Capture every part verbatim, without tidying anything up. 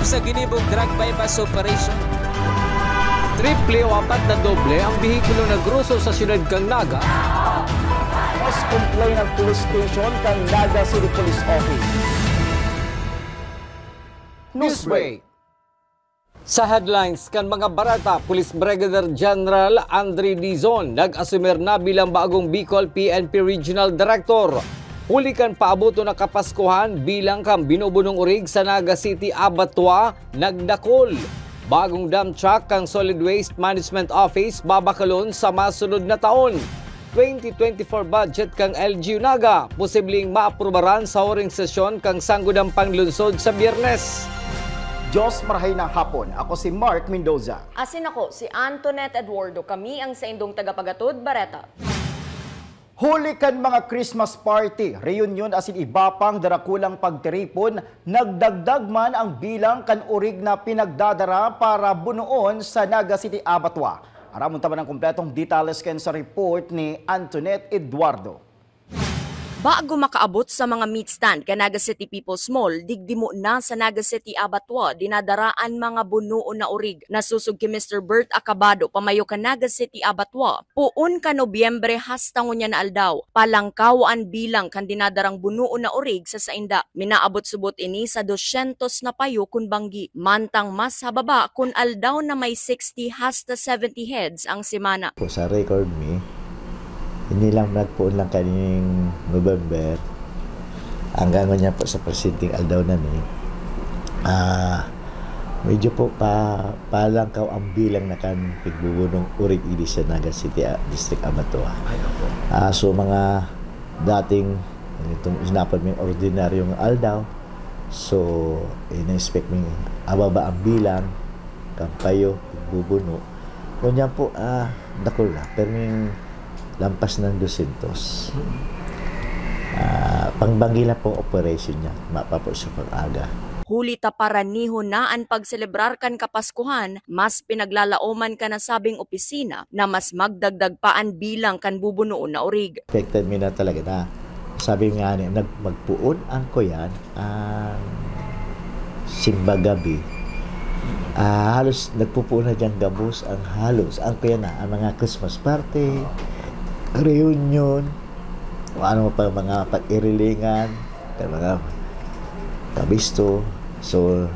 Sa ginibong drug buy-bust operation. Triple o apat na doble ang behikulo na groso sa siyudad kan Naga. Mas complain ang police station kan Naga City Police Office. Newsbreak. Sa headlines kan mga bareta, Police Brigadier General Andre Dizon nag-asumir na bilang bagong Bicol P N P Regional Director. Huli kan paaboton na Kapaskuhan, bilang kan binubunong urig sa Naga City Abattoir nagdakol. Bagong dump truck kan Solid Waste Management Office babakalon sa masunod na taon. Twenty twenty-four budget kan L G U Naga posibleng maaprubaran sa huring sesyon kan Sangguniang Panlungsod sa Biyernes. Diyos, marahay na hapon. Ako si Mark Mendoza. Asin ako, si Antoinette Eduardo. Kami ang saindong tagapagatod, Bareta. Huli kan mga Christmas party, reunion asin iba pang darakulang pagtiripon, nagdagdag man ang bilang kan urig na pinagdadara para bunoon sa Naga City Abattoir. Aramon ta man ang kompletong detalles kan sa report ni Antoinette Eduardo. Bago makaabot sa mga meat stand kan Naga City People's Mall, digdi mo na sa Naga City Abattoir dinadara an mga bunoon na urig. Nasosog ki Mister Bert Acabado, pamayo kan Naga City Abattoir. Poon kan Nobyembre hasta ngunyan na aldaw, palangkaw an bilang kan dinadarang bunoon na urig sa sainda. Minaabot subot ini sa dosyentos na payo kun banggi, mantang mas hababa kun aldaw na may sixty hasta seventy heads ang semana. Po sa record mi, ini lang nagpoon lang kaning November, hanggang ngunyan po sa presenteng aldaw na ni, ah, medyo po pa, palangkaw ang bilang na kan pigbubunong urig idi sa Naga City, ah, District Abattoir. Ay, opo. Ah, so, mga dating, itong sinapad ming ordinaryong aldaw, so, in-expect ming ababa ang bilang, kan payo, pigbubuno. Ngunyan po, ah, dakul na, perming lampas ng dosyentos. Mm. Ah, pangbanggi lang pong operation niya, mapapo sa pag-aga. Huli ta paranihon na an pagselebrar kan Kapaskuhan, mas pinaglalaoman kan nasabing opisina na mas magdagdag pa an bilang kan bubunoon na urig. Affected mi na talaga na. Sabi nga ni, nag-, magpoon ang kuyan, ang simbag gabi. Ah, halos nagpupoon na dyan gabos ang halos. Ang kuyan na, ang mga Christmas party, reunion, o ano pa, mga pag-irilingan, kan mga kabisto. So,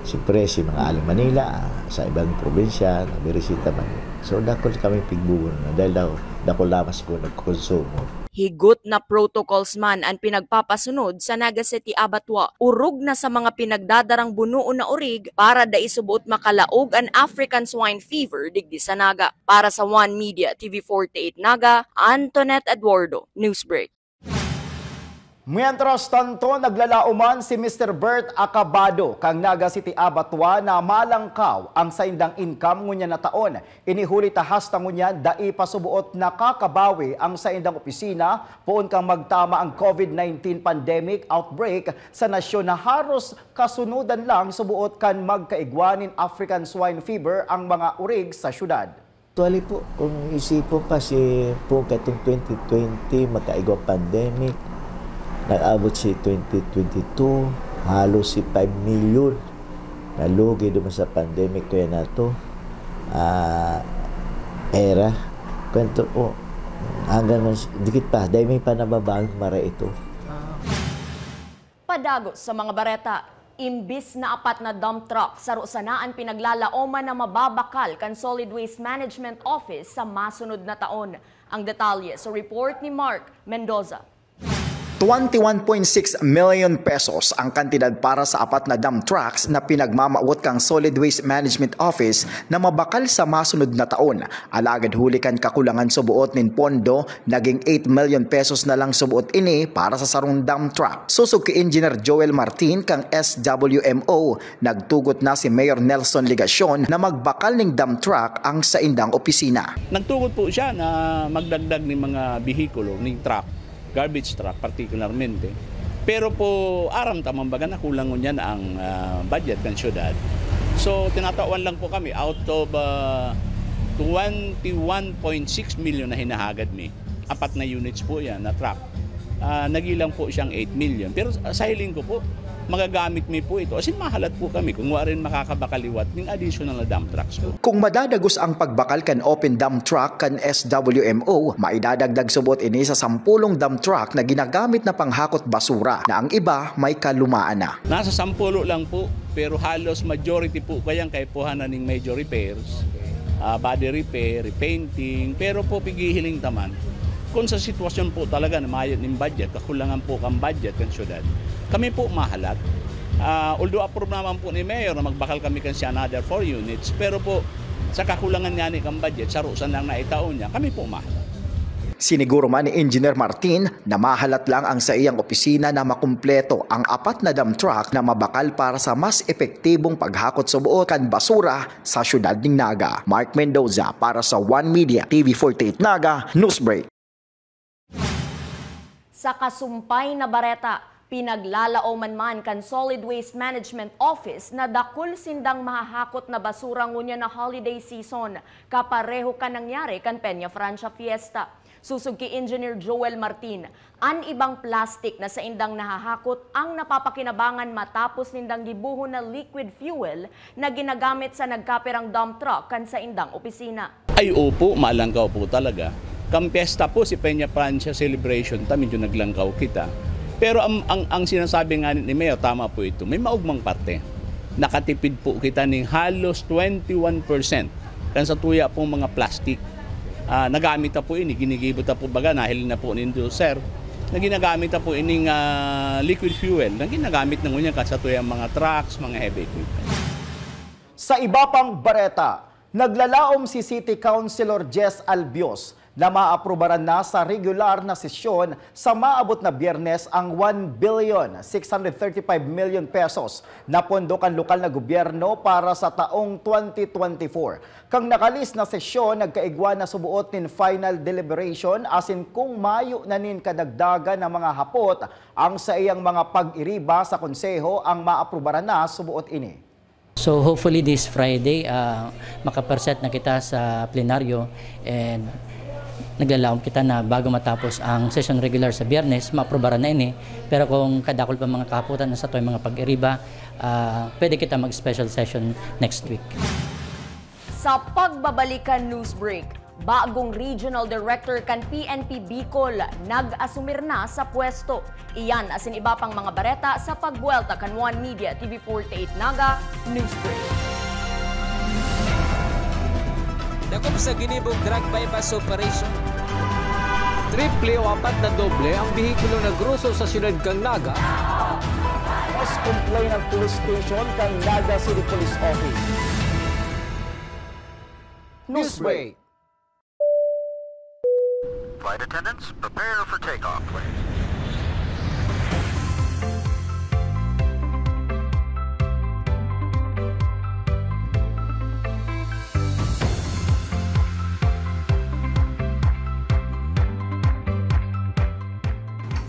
siyempre, si mga aling Manila, ah, sa ibang probinsya, nagbirisita man. So, dakul kami pigbubuno na dahil daw, dakul lamang siguro nagkukonsumo. Higot na protocols man an pinagpapasunod sa Naga City Abattoir. Orog na sa mga pinagdadarang bunoon na orig para dai suboot makalaog an African Swine Fever digdi sa Naga. Para sa One Media, T V forty-eight Naga, Antoinette Eduardo, Newsbreak. Mientras tanto, naglalaoman si Mister Bert Acabado kan Naga City Abattoir na malangkaw ang saindang income ngunyan na taon. Ini huli ta hasta ngunyan dai pa suboot nakakabawi ang saindang opisina poon kan magtama ang COVID nineteen pandemic outbreak sa nasyon na haros kasunodan lang suboot kan magkaigwa nin African Swine Fever ang mga orig sa syudad. Actually po, kung isipon pa si, po katong twenty twenty, magkaigwa pandemic, nag-abot si twenty twenty-two, halos si five million nalugi duman sa pandemic, kuya, na to. Ah, era, kwento po, hanggang mas dikit pa, dahil may panababalang mara ito. Padagos sa mga bareta, imbis na apat na dump truck, saro sana an pinaglalaoman na mababakal kan Solid Waste Management Office sa masunod na taon. Ang detalye sa report ni Mark Mendoza. Twenty-one point six million pesos ang kantidad para sa apat na dump trucks na pinagmamawot kang Solid Waste Management Office na mabakal sa masunod na taon. Alagad huli kan kakulangan suboot nin pondo, naging eight million pesos na lang suboot ini para sa sarong dump truck. Sosog ki Engineer Joel Martin kang S W M O, nagtugot na si Mayor Nelson Legacion na magbakal ning dump truck ang saindang opisina. Nagtugot po siya na magdagdag ning mga behikulo, ning truck, garbage truck particularmente. Pero po, aram ta man baga na kulang ngunyan ang, ah, budget ng syudad. So, tinatawan lang po kami out of, ah, twenty-one point six million na hinahagad mi. Apat na units po yan na truck. Ah, nagilang po siyang eight million. Pero sa, sa hiling ko po, Magagamit mi po ito. As in, mahalat po kami kung wa rin makakabakal liwat ning additional na dump trucks po. Kung madadagos ang pagbakal kan open dump truck kan S W M O, maidadagdag subot ini sa sampolong dump truck na ginagamit na panghakot basura, na ang iba may kalumaan na. Nasa sampulo lang po, pero halos majority po kayang kaipuhan na ning major repairs, ah, body repair, repainting, pero po pighihiling ta man. Kung sa sitwasyon po talaga na mayo nin budget, kakulangan po kan budget kan syudad, kami po mahalat. Ah, although approve naman po ni Mayor na magbakal kami kan siya another four units, pero po sa kakulangan ngani kan budget, saro sana lang na itao niya, kami po mahalat. Siniguro man ni Engineer Martin na mahalat lang ang saiyang opisina na makumpleto ang apat na dump truck na mabakal para sa mas epektibong paghakot subot kan basura sa siyudad nin Naga. Mark Mendoza para sa One Media, T V forty-eight Naga, Newsbreak. Sa kasumpay na bareta, pinaglalaoman man kan Solid Waste Management Office na dakul sindang mahahakot na basura ngunyan na holiday season, kapareho kan nangyari kan Peña Francia Fiesta. Susog ki Engineer Joel Martin, an ibang plastic na saindang nahahakot ang napapakinabangan matapos nindang gibohon na liquid fuel na ginagamit sa nagkapirang dump truck kan saindang opisina. Ay, opo, malangkaw po talaga. Kan pyesta po, si Peña Francia celebration ta, medyo naglangkaw kita. Pero ang, ang, ang sinasabi nga ni Mayor, tama po ito. May maugmang parte. Nakatipid po kita ning halos twenty-one percent kan sa tuya pong mga plastic. Ah, nagamit na po ini, ginigibo ta po, baga, nahil na po nindo, sir, na ginagamit na po ining, ah, liquid fuel na ginagamit na ngunyan kan sa tuyang mga trucks, mga heavy equipment. Sa iba pang bareta, naglalaom si City Councilor Jess Albios na maaprubaran na sa regular na sesyon sa maabot na Biyernes ang one billion six hundred thirty-five million pesos na pondo kan lokal na gobyerno para sa taong twenty twenty-four. Kan nakalis na sesyon, nagkaigwa na suboot nin final deliberation asin kung mayo na nin kadagdagan na mga hapot ang saiyang mga pag-iriba sa Konseho, ang maaprubaran na suboot ini. So, hopefully this Friday, ah, makapresent na kita sa plenaryo and naglalaom kita na bago matapos ang session regular sa Biyernes, maaprubaran na ini. Pero kung kadakul pa mga kahapotan na sa tuwing mga pag-iriba, ah, pwede kita mag-special session next week. Sa pagbabalik kan news break, bagong regional director kan P N P Bicol nag-asumir na sa pwesto. Iyan asin iba pang mga bareta sa pagbuwelta kan One Media T V forty-eight Naga News Break. Dakop sa ginibong drug buy-bust operation. Triple o apat na doble ang behikulo na groso sa siyudad kan Naga. Mas complain ang police station kan Naga City Police Office. Newsbreak. Flight attendants, prepare for takeoff, please.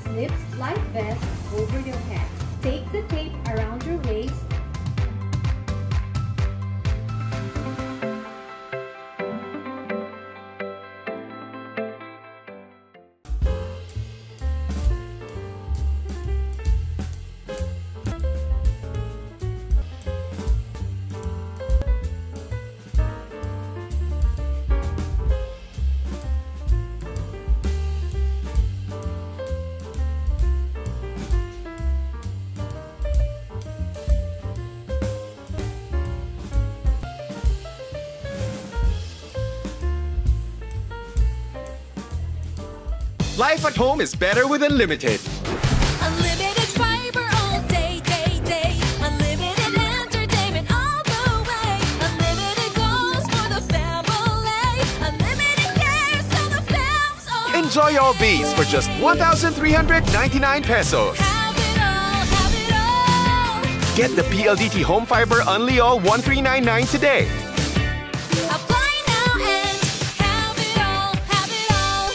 Slip life vest over your head. Take the tape around your waist. Life at home is better with Unlimited. Unlimited fiber all day, day, day. Unlimited entertainment all the way. Unlimited goals for the family. Unlimited care so the fam's all. Enjoy all these for just one thousand three hundred ninety-nine pesos. Have it all, have it all. Get the P L D T Home Fiber Unli All one three nine nine today. Apply now and have it all, have it all.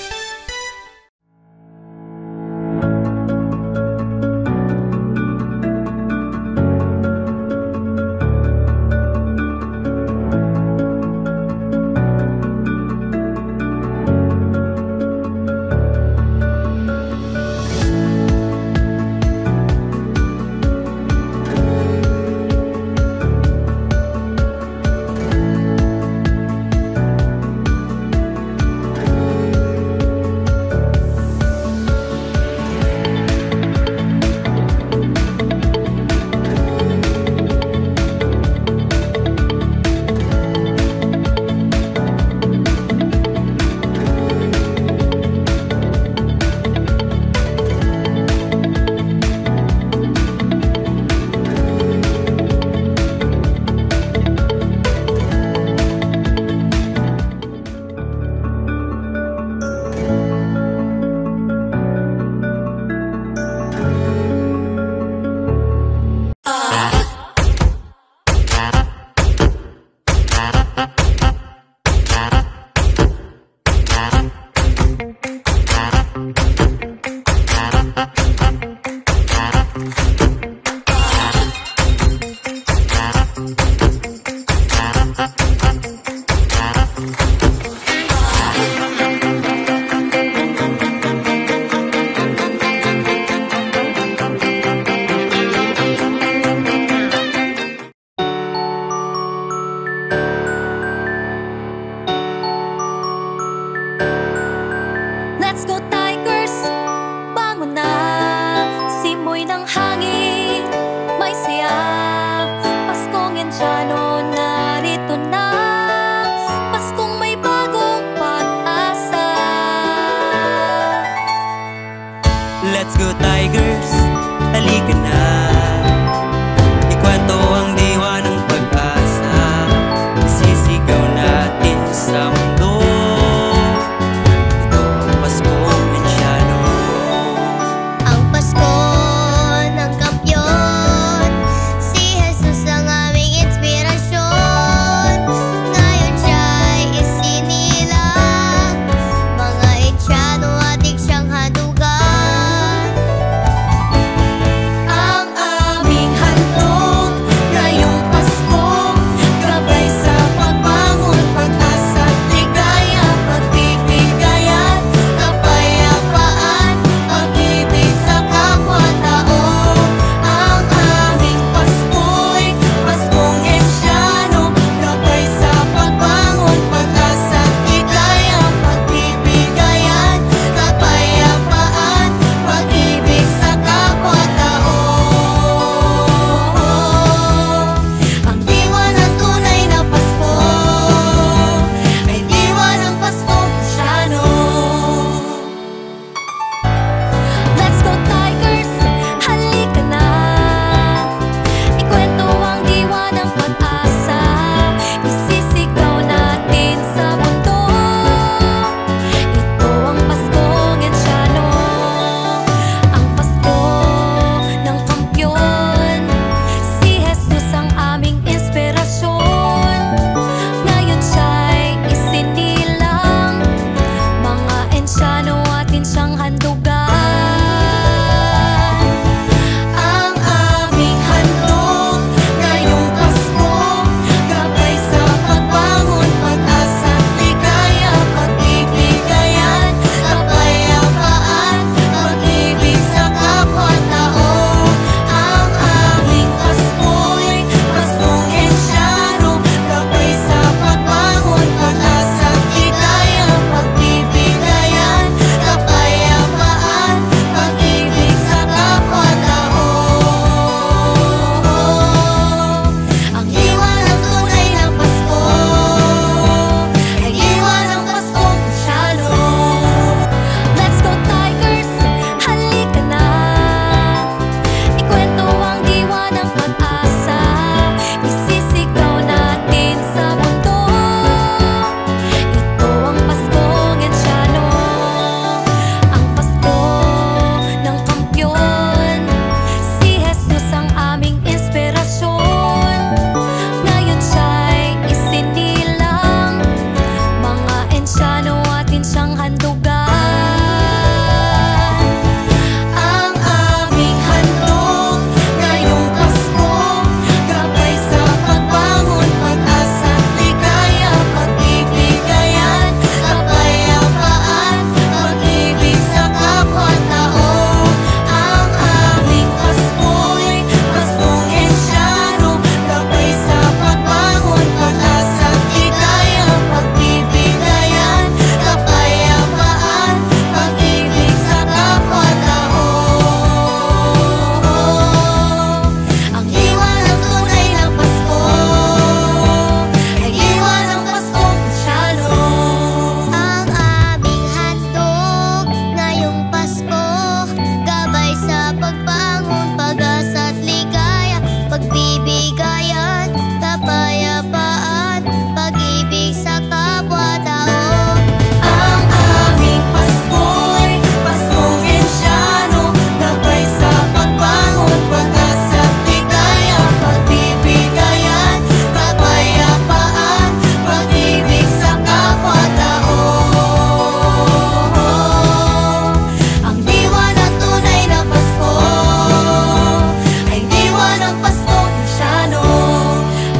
Ng Pasko, Kristiyano,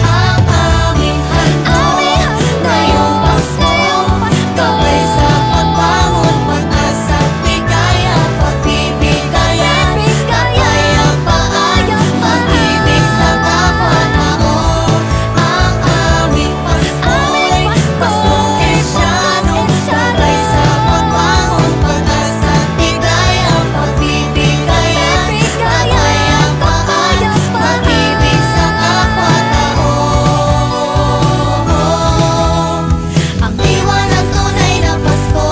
ang aming handog ngayong Pasko. Gabay sa pagbangon, pag-asa, ligaya, pagbibigayan, kapayapaan, pag-ibig sa kapwa-tao. Ang aming Pasko'y Paskong Kristiyano, gabay sa pagbangon, pag-asa, ligaya, pagbibigayan, kapayapaan, pag-ibig sa kapwa-tao. Ang diwa ng tunay na Pasko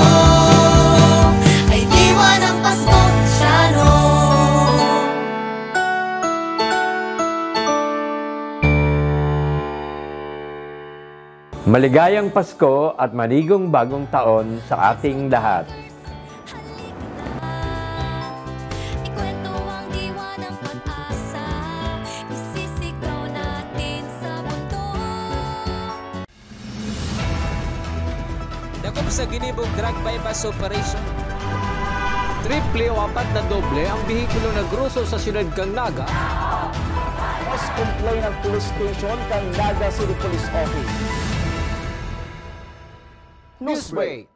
ay diwa ng Paskong Kristiyano. Maligayang Pasko at maligong Bagong Taon sa ating lahat. Halika na, ikwento ang diwa ng pag-asa, isisigaw natin sa mundo. Dakop sa ginibong drug buy-bust operation. Triple o apat na doble ang behikulo nagroso sa siyudad kan Naga. Mas complaint ang police station kan Naga City Police Office. Newsbreak.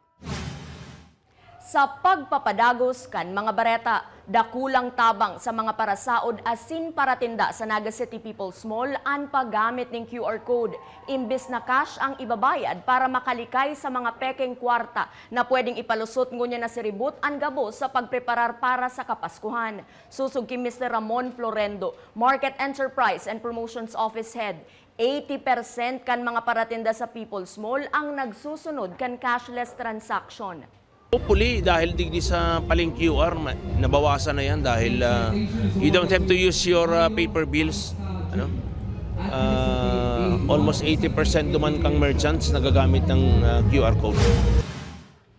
Sa pagpapadagos kan mga bareta, dakulang tabang sa mga parasaod asin paratinda sa Naga City People's Mall an paggamit nin Q R code. Imbes na cash ang ibabayad para makalikay sa mga pekeng kwarta na pwedeng ipalusot, ngunyan nasiribot an gabos sa pagpreparar para sa Kapaskuhan. Sosog ki Mister Ramon Florendo, Market Enterprise and Promotions Office Head, eighty percent kan mga paratinda sa People's Mall ang nagsusunod kan cashless transaction. Hopefully, dahil digdi sa paling Q R, ma-, nabawasan na yan dahil, ah, you don't have to use your, ah, paper bills. Ano? Ah, almost eighty percent duman kang merchants nagagamit ng, ah, Q R code.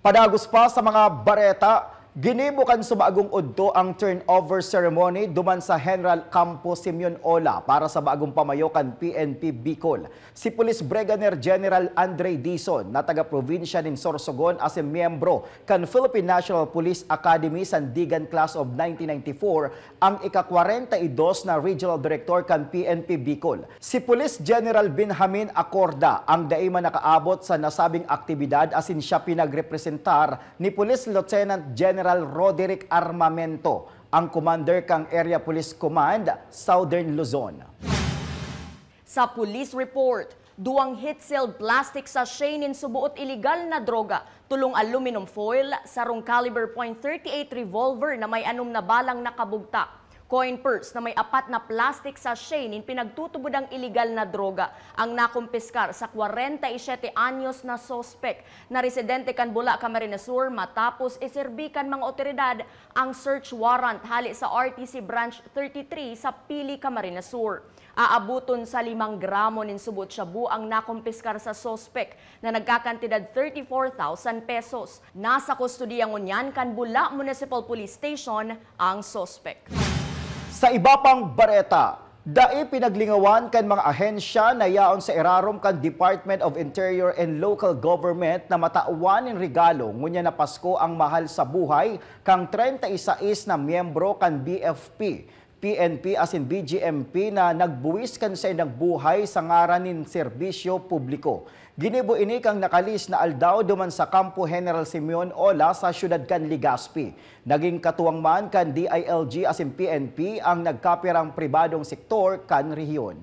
Padagos pa sa mga bareta, ginibo kan subagong udto ang turnover ceremony duman sa General Campo Simeon Ola para sa bagong pamayo kan P N P Bicol. Si Police Brigadier General Andre Dizon, na taga-probinsya nin Sorsogon asin miyembro kan Philippine National Police Academy Sandigan Class of nineteen ninety-four, ang ika-kwarenta y dos na Regional Director kan P N P Bicol. Si Police General Benjamin Acorda ang dai man nakaabot sa nasabing aktibidad asin siya pinagrepresentar ni Police Lieutenant General Roderick Armamento, ang commander kan Area Police Command, Southern Luzon. Sa police report, duwang heat-sealed plastic sachet nin suboot iligal na droga, tolong aluminum foil, sarong caliber point thirty-eight revolver na may anom na balang nakabugtak, coin purse na may apat na plastic sachet nin pinagtutubodang iligal na droga ang nakumpiskar sa kwarenta y siyete anyos na suspek na residente kan Bula, Camarines Sur, matapos iserbi kan mga otoridad ang search warrant hale sa R T C Branch thirty-three sa Pili, Camarines Sur. Aaboton sa limang gramo nin subot shabu ang nakumpiskar sa suspek na nagkakantidad thirty-four thousand pesos. Nasa kustodiya ngunyan kan Bula Municipal Police Station ang suspek. Sa iba pang bareta, dai pinaglingawan kan mga ahensya na yaon sa irarom kan Department of Interior and Local Government na matawan nin regalo ngunyan na Pasko ang mahal sa buhay kan treinta y seis na miyembro kan B F P, P N P asin B G M P na nagbuwis kan saindang buhay sa ngaran nin serbisyo publiko. Ginibo ini kan nakalihis na aldaw duman sa Kampo General Simeon Ola sa siyudad kan Legazpi. Nagin katuwang man kan D I L G asin P N P ang nagkapirang pribadong sektor kan rehiyon.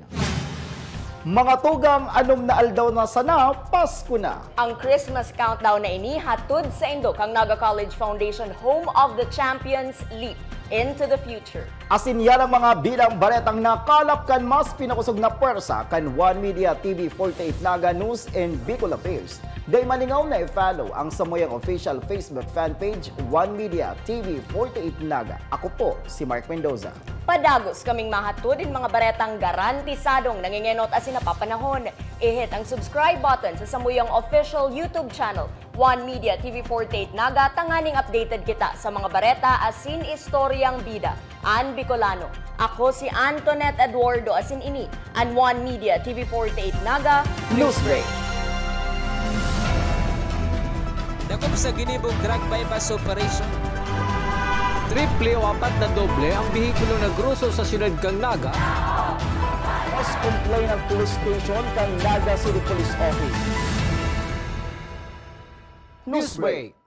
Mga tugang, anom na aldaw na sana, Pasko na! Ang Christmas countdown na ini hatod saindo kan Naga College Foundation, home of the champions, leap into the future. Asin yan ang mga bilang baretang nakalap kan mas pinakosog na pwersa kan One Media T V forty-eight Naga News in Bicol Affairs. Dai malingaw na i-follow ang samuyang official Facebook fan page, One Media T V forty-eight Naga. Ako po si Mark Mendoza. Padagos kaming mahatod nin mga baretang garantisadong nangengenot asin napapanahon. I-hit ang subscribe button sa samuyang official YouTube channel, One Media T V forty-eight Naga, tanganing updated kita sa mga bareta asin istoryang bida an Bicolano. Ako si Antoinette Eduardo, asin ini an One Media T V forty-eight Naga Newsbreak. Dakop sa ginibong drug buy-bust operation. Triple o apat na doble ang behikulo nagroso sa siyudad kan Naga. Complainant Police Station kan Naga City Police Office. Newsbreak.